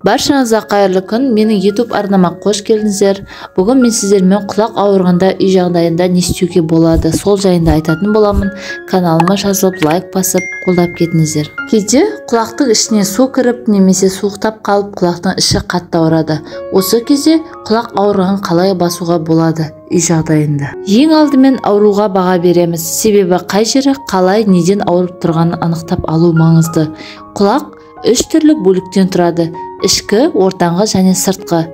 Баршаңызға қайырлы күн. Менің YouTube арнама қош келдіңіздер. Бүгін мен сіздермен құлақ ауырғанда үй жағдайында не істеуге болады, сол жайында айтатын боламын. Каналыма жазылып, лайк басып, қолдап кетіңіздер. Кейде құлақтың ішіне су кіріп немесе суықтап қалып, құлақтың іші қатты ауырады. Осы кезде құлақ ауырғанын қалай басуға болады үй жағдайында? Ең алдымен ауруға баға береміз. Себебі қай жері қалай, неден ауырып тұрғанын анықтап алу маңызды. Құлақ үш түрлі бөліктен тұрады: ішкі, ортаңғы және сыртқы.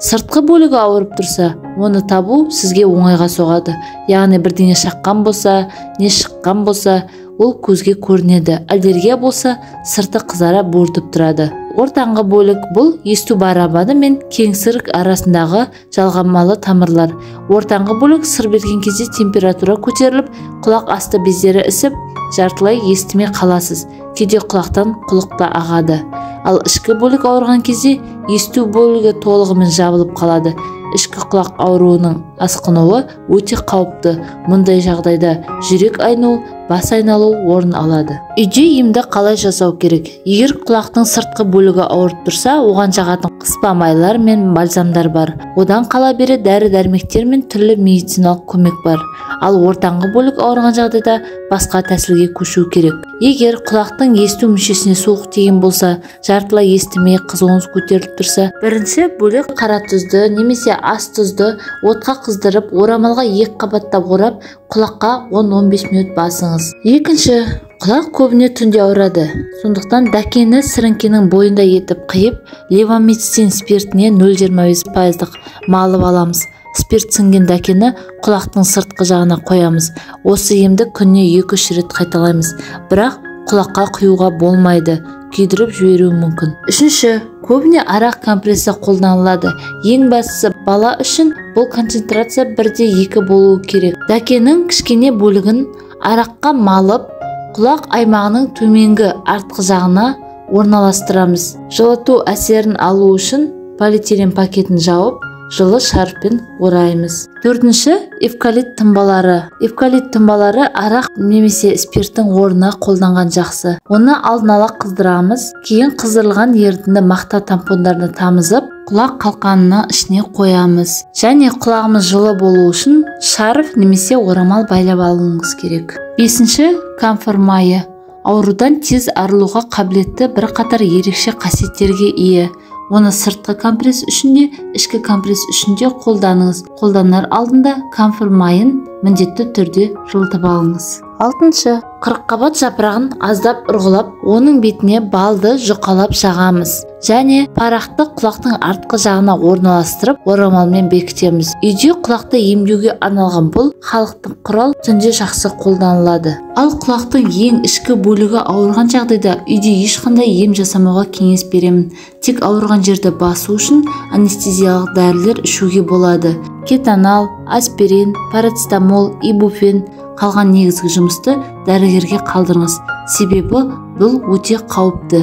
Сыртқы бөлігі ауырып тұрса, оны табу сізге оңайға соғады. Яғни бірдеңе шаққан болса, не шыққан болса, ол көзге көрінеді. Аллергия болса, сырты қызара бөртіп тұрады. Ортаңғы бөлік бұл есту барабаны мен кеңсірік арасындағы жалғамалы тамырлар. Ортаңғы бөлік сыр берген кезде температура көтеріліп, құлақ асты бездері ісіп, жартылай естімей қаласыз. Кейде құлақтан құлық та ағады. Ал ішкі бөлік ауырған кезде есту бөлігі толығымен жабылып қалады. Ішкі құлақ ауруының асқынуы өте қауіпті. Мұндай жағдайда жүрек айну, бас айналу орын алады. Үйде емді қалай жасау керек? Егер құлақтың сыртқы бөлігі ауырып тұрса, оған жағатын қыспа майлар мен бальзамдар бар. Одан қала бере дәрі-дәрмектер мен түрлі медициналық көмек бар. Ал ортаңғы бөлік ауырған жағдайда басқа тәсілге көшу керек. Егер құлақтың есту мүшесіне суық тиген болса, жартылай естімей қызуыңыз көтеріліп тұрса, бірінші бөлек қара тұзды немесе ас тұзды отқа қыздырып, орамалға екі қабаттап орап, құлаққа 10-15 минут басыңыз. Екінші, құлақ көбіне түнде ауырады. Сондықтан дәкені сіріңкенің бойында етіп қиып, левомицин спиртіне 0,25% малып аламыз. Спирт сіңген дәкені құлақтың сыртқы жағына қоямыз. Осы емді күніне 2-3 рет қайталаймыз. Бірақ құлаққа құюға болмайды, күйдіріп жіберуі мүмкін. Үшінші, көбіне арақ компресі қолданылады. Ең бастысы бала үшін бұл концентрация 1,2 болуы керек. Дәкенің кішкене бөлігін араққа малып, құлақ аймағының төменгі артқы жағына орналастырамыз. Жылыту әсерін алу үшін полиэтилен пакетін жауып, жылы шарфпен ораймыз. Төртінші, эвкалипт тұнбалары. Эвкалипт тұнбалары арақ немесе спирттің орнына қолданған жақсы. Оны алдын ала қыздырамыз. Кейін қыздырылған ерітінді мақта тампондарына тамызып, құлақ қалқанына ішіне қоямыз. Және құлағымыз жылы болу үшін шарф немесе орамал байлап алуыңыз керек. Бесінші, камфор майы. Аурудан тез арылуға қабілетті бірқатар ерекше қасиеттерге ие. Оны сыртқы компресс үшін де, ішкі компресс үшін де қолданыңыз. Қолданар алдында камфор майын міндетті түрде жылытып алыңыз. Алтыншы, қырыққабат жапырағын аздап ұрғылап, оның бетіне балды жұқалап жағамыз. Және парақты құлақтың артқы жағына орналастырып, орамалмен бекітеміз. Үйде құлақты емдеуге арналған бұл халықтық құрал түнде жақсы қолданылады. Ал құлақтың ең ішкі бөлігі ауырған жағдайда үйде ешқандай ем жасамауға кеңес беремін. Тек ауырған жерді басу үшін анестезиялық дәрілер ішуге болады. Кетонал, аспирин, парацетамол, ибуфен. Қалған негізгі жұмысты дәрігерге қалдырыңыз. Себебі бұл өте қауіпті.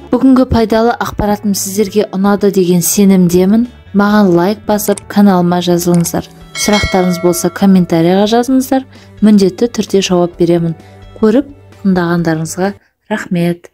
Бүгінгі пайдалы ақпаратым сіздерге ұнады деген сенімдемін. Маған лайк басып, каналыма жазылыңыздар. Сұрақтарыңыз болса комментарияға жазыңыздар. Міндетті түрде жауап беремін. Көріп, тыңдағандарыңызға рахмет.